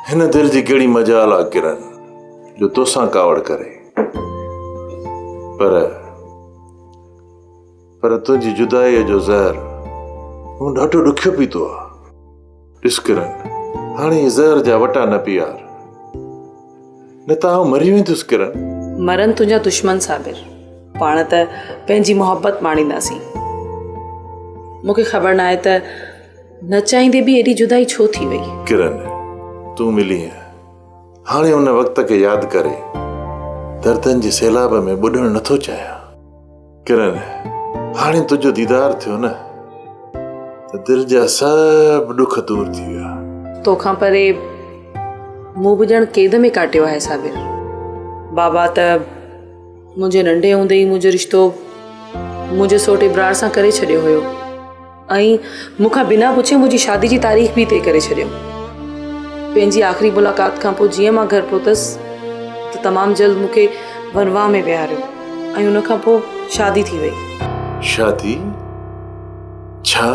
هن دل جي ڪهڙي مجال آ ڪرن جو توسان ڪاوڙ ڪري. پر پر تنهنجي جدائيء جو زهر مون ڏاڍو ڏکيو پيتو آ. ڏس ڪرن، هاڻي هي زهر جا وٽا نه پيار، نه ته آئون مري ويندس ڪرن. مرن تنهنجا دشمن صابر، پاڻ ته پنهنجي محبت ماڻينداسين. مون کي خبر ناهي ته نه چاهيندي به ايڏي جدائي ڇو ٿي وئي. ڪرن، تون ملينء، هاڻي ان وقت کي ياد ڪري دردن جي سيلاب ۾ ٻڏڻ نٿو چاهيان. ڪرن، هاڻي تنهنجو ديدار ٿيو نه ته دل جا سڀ ڏک دور ٿي ويا. توکان پري مون به ڄڻ قيد ۾ ڪاٽيو آهي صابر. بابا ته منهنجي ننڍي هوندي ئي منهنجو رشتو منهنجي سوٽ ابرار سان ڪري ڇڏيو هيو. ۽ مون کان بنا پڇي منهنجي شادي جي تاريخ به طئي ڪري ڇڏيو. پنهنجي آخري ملاقات کان پوء جيئن مان گهر پهتس ته تمام جلد مون کي ونواهه ۾ ويهاريو ۽ ان کان پوء شادي ٿي وئي. شادي؟ ڇا؟